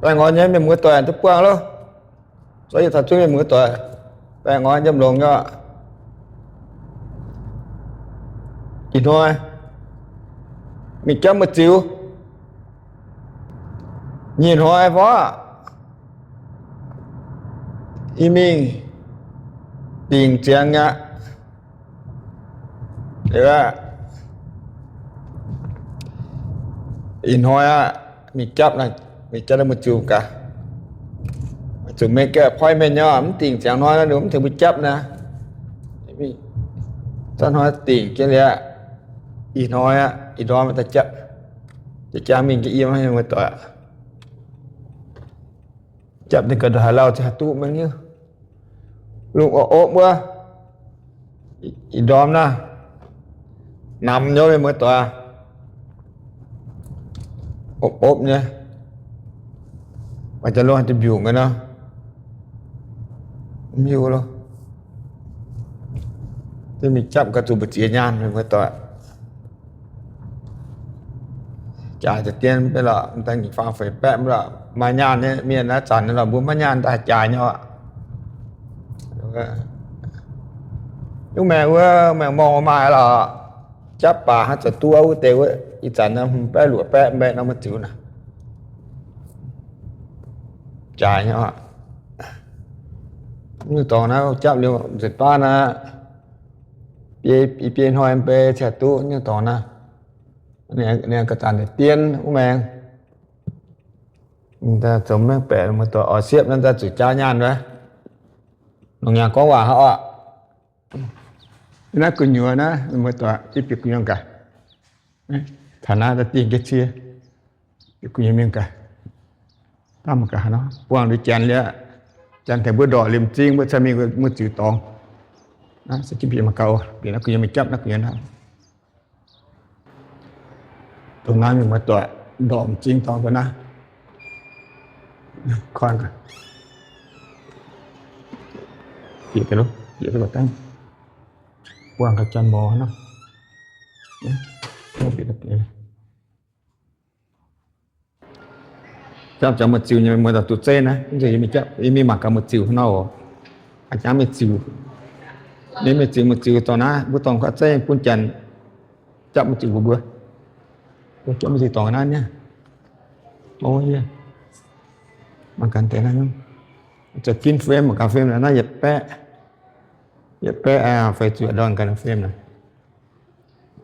Baengh orn nyei mienh muoz doic, duqv buangh loh. Zorqv yietc taux zungv mienh muoz doic, baengh orn yiem longx nyei. Ih hnoi mingh japv muoz-ziux. Nyic hnoi fov, yie mingh dingc ziangx aqv. Ih hnoi aqv, mingh japv, mingh japv muoz-ziux gaax. Zuqc make appointment nyei, mv dingc ziangx hnoi nor, ninh mv tengx mbuo japv naaic. Zaqv hnoi dingc jienv liuz aqv. Ih hnoi aqv, ih ndorm daaih japv. Jaa-jaa mingh jiex yiem muoz-doic. Japv ninh ga'ndongc haaix lauh ziouc haih duqv mingh nyei. Lungh opv-opv wuov, ih ndorm naaiv, namx nyei mienh muoz-doic, opv-opv nyei. Maaih jaax lungh haih duqv mbiungc nyei nor, mv hiuv loh. Mingh japv gaax zuqc mbu'ziex nyaanh mienh muoz-doic. Jaaix deix dien mv bei lorqc, daaih nyic faam feix baeqv mv lorqc, maaih nyaanh nyei mienh naaiv zanc nyei lorqc, mbuo maiv nyaanh daaih jaaix nyei oc. Wuov maengx wuov, maengx morngh maaih lorqc, japv baac hnangv zanc duqv wuov deix wuov, ih zanc naaiv hmz baeqv luoqc baeqv mbaeqv norm muoz-ziux naaic. Jaaix nyei oc. Nyungc dorngx naaiv japv liuz nzengc baav naaiv, biei biei hnoi mv bei ziouc duqv nyungc dorngx naaiv. Ninh ga'zanc deix dien wuov maengx. Zoux mengh baeqc muoz-doic oix siepv naaiv daaih zuqc jaa nyaanh wuov. Longc nyaanh gorngv waac hnangv oc. Naaiv gu'nyuoz naaiv muoz-doic, bieqc gu'nyuoz gaax. Taux naaiv daaih dingh jienv cie, bieqc gu'nyuoz mingh gaax. Dangh mangc gaax nor, buangh liuz janx liuz, janx tengx mbuo ndorqc liemh m'zing mbuo cingx mingh muoz-ziux dorngx. Naaiv se bieqc mangc gaax oc, bieqc naaiv gu'nyuoz mingh japv naaiv gu'nyuoz naaiv. Dongh naaiv mienh muoz-doic ndorqc m'zing dorngx dongh naaiv. Koiv gaax, bieqc daaih loh, bieqc daaih loh dangh. Buangh gaax janx-mor nor. Japv janx muoz-ziux nyei mienh muoz-doic duqv zeiv naaiv, yie mingh mangc gaax muoz-ziux hnangv nor oc. A'jangv mingh ziux, ninh mingh ziux muoz-ziux dorngx naaiv, mbuo dorngx gauh zeiv bun janx japv muoz-ziux mbuo, mbuo japv muoz-ziux dorngx naaiv niaa. Mangc gaax deix naaiv, zoux ginv frame, mangc gaax frame naaiv yietc baeqv, yietc baeqv feix zuqc ndorn gaax frame naaic.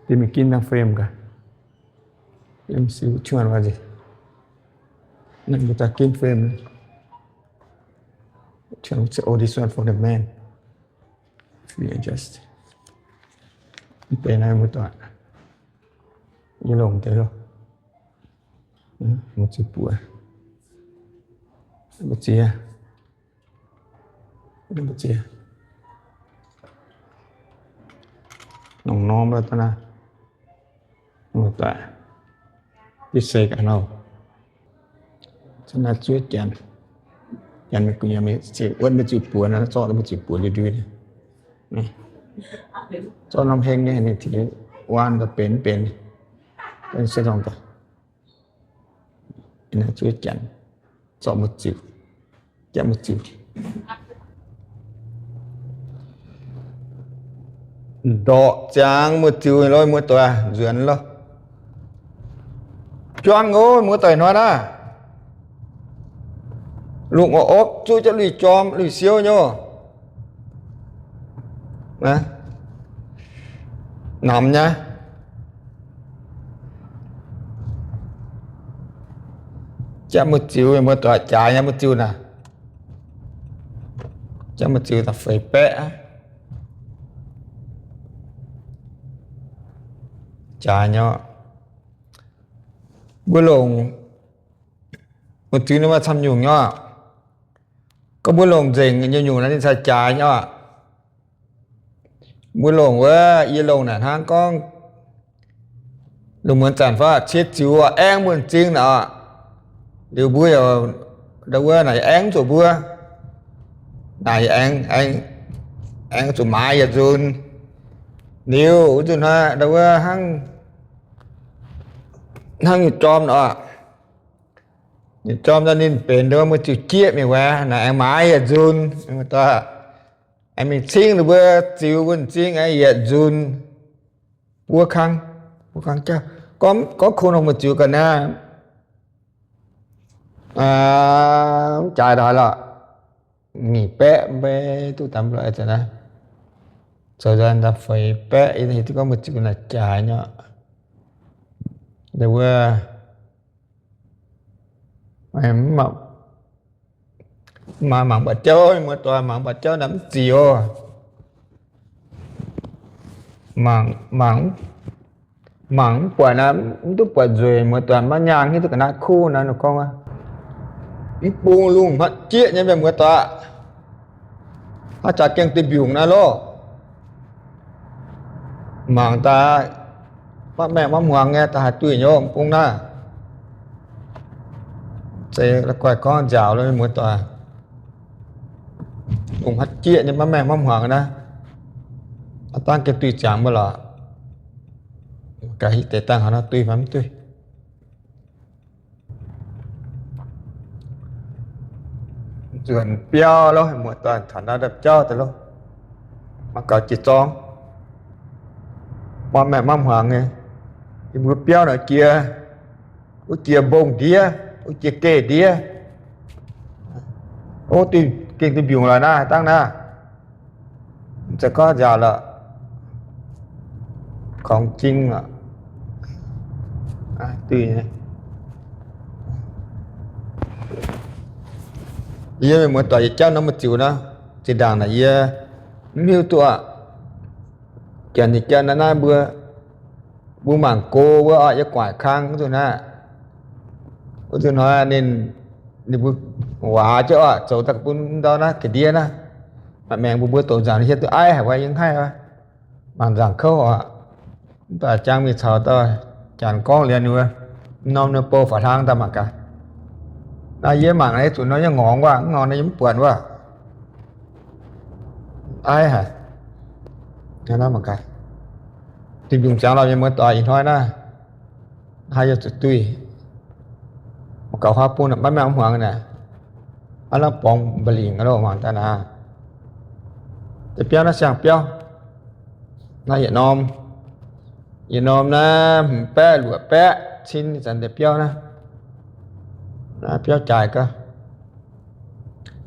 Dinh mingh ginv dangh frame gaax. Let me see which one was it. Naaiv mbuo daaih ginv frame. Which one was it? Oh, this one for the man. If we adjust, mv bei naaiv muoz-doic, yie longc deix loh. Mbu'ziex buoz, mbu'ziex, mbu'ziex, longc norm loh daaih naaiv. Muoz-doic, yie se gaax nor, naaiv zuov janx, janx mingh gu'nyuoz mingh wuonv mbu'ziex buoz nor, zorqv mbu'ziex buoz ndui ndui. Zorqv norm heng nyei, ninh tengx waan daaih benx benx, se longc daaih. Naaiv zuov janx, zorqv muoz-ziux, japv muoz-ziux. Ndorqc ziangx muoz-ziux loh, muoz-doic, nzuonx loh. Juangv ov, muoz-doic, hnoi naaiv lungh opv opv, zuqv jienv lui-jorm lui-siou nyei. Namx nyei. Japv muoz-ziux, muoz-doic, jaaix nyei muoz-ziux naaic. Japv muoz-ziux daaih feix baeqv. Jaaix nyei. Mbuo longc muoz-ziux ninh maaih camv nyungc nyei. Gorngv mbuo longc nzengc nyei nyungc naaiv ninh cingx jaaix nyei oc. Mbuo longc wuov, yie longc naaic hnangv gorngv lungh muonz zanc fai ciev ziux aengv mbuo m'zing naaic oc. Liuz mbuo yaac ndau wuov naaic aengv zuqc mbuo, naaic aengv, aengv zuqc maaiz yietc nzunc. Liuz wuov nzunc hnoi ndau wuov hnangv, hnangv nyungc jorm naaic oc. Ninh jorm daaih ninh benx nduov muoz-ziuc jieqv mingh wuov, naaic aengx maaiz yietc nzunc, aengx mingh cingv ninh mbuo ziux wuov m'zing aengx yietc nzunc, buo kang, buo kang jauv. Gorngv kungx nor muoz-ziuc ga'naaiv mv jaaix ndaaih lorqc, nyic baeqv mbe duqv daaih mv lorqc, zoux nzanc daaih feix baeqv, hiuv duqv gorngv muoz-ziuc naaic jaaix nyei. Wuov maaih mangc buatc jauv, muoz-doic, mangc buatc jauv naaic mv zic oc. Mangc, mangc mv buatc naaic, mv duqv buatc nzueic, muoz-doic, maiv nyaanh hiuv duqv ga'naaiv kuv naaic, ninh gorngv, mv bung lungh hmatv jieqv nyei mienh muoz-doic. Haaix jaax gengh duih mbiungc naaiv loh. Mangc daaih maiv maengh maiv hmuangx nyei, daaih haih duih nyei, mv bung naaiv. Zeiz la'guaih gorngv nziaauc lo, muoz-doic. Lungh hmatv jieqv nyei, maiv maengh maiv hmuangx naaiv. Aav dangh gengh duih ziangx mbuo lorqc. Gaax hitv deix dangh haaix nor duih fai mv duih. Nzuonx biauv loh, muoz-doic, taux naaiv ndapv jauv daaih loh. Mangc gaax jiex zorng, maiv maengh maiv hmuangx nyei. Yie mbuo biauv naaic jiex, wuov jiex mbong ndiev, wuov jiex geh ndiev. Ov, duih gengh duih mbiungc lorqc naaiv, dangh naaiv. Mv zeiz gorngv nziaauc lorqc. Kungx jing lorqc. Duih, yie mienh muoz-doic, yie jauv norm muoz-ziuc nor, zinh ndaangc naaic yie mv hiuv duqv aqv. Janx nyei jauv naaiv naaiv mbuo, mbuo mangc go wuov oc, yie guaaic kang wuov nzunc aqv. Wuov nzunc hnoi ninh, ninh mbuo waac jienv oc, zoux daaih bun ndau naaiv ga'ndiev naaiv. Maaih maengx mbuo mbuo doqc nzaangc hietv duqv aiv haic, yie mv haih mangc nzaangc kouv oc. Mv baac jangx mingh caux dauh janx gorngv liuz, ninh mbuo norm ninh bou faaux hlang daaih mangc gaax. Naaiv yie mangc naaiv zuqc nor yie ngorngx waac, mv ngorngx naaiv yie mv buatc waac. Aiv haic. Mangc gaax, duih mbiungc ziangx lorqc, mienh muoz-doic, ih hnoi naaiv haaix yie zuqc duih. Mangc gaax huaav bung maiv maengh maiv hmuangx naaic. Aav lamh borngz mba'lingc loh, mangc daaih naaic. Deix biauv naaiv siang-biauv. Naaiv yietc norm, yietc norm naaiv hmz baeqv luoqc baeqv cin zanc deix biauv naaiv. Naaiv biauv jaaix gauh.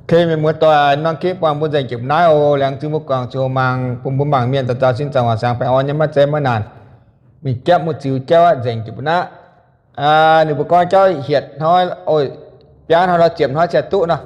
Kei mienh muoz-doic, norm kingv buangh mbuo nzengc jiex mbuo naaiv oc. Laengz zingh mbuo guangc ziouc mangc, bun mbuo mangc mienh dauh dauh sin zaangc waanc siangx baengh orn nyei, maiv zeiz maiv naanc. Mingh japv muoz-ziuc jauv aqv, nzengc jiex mbuo naaiv. Ninh mbuo gorngv jauv hietc hnoi, biaa hnoi lorz ziepc hnoi ziouc duqv nor.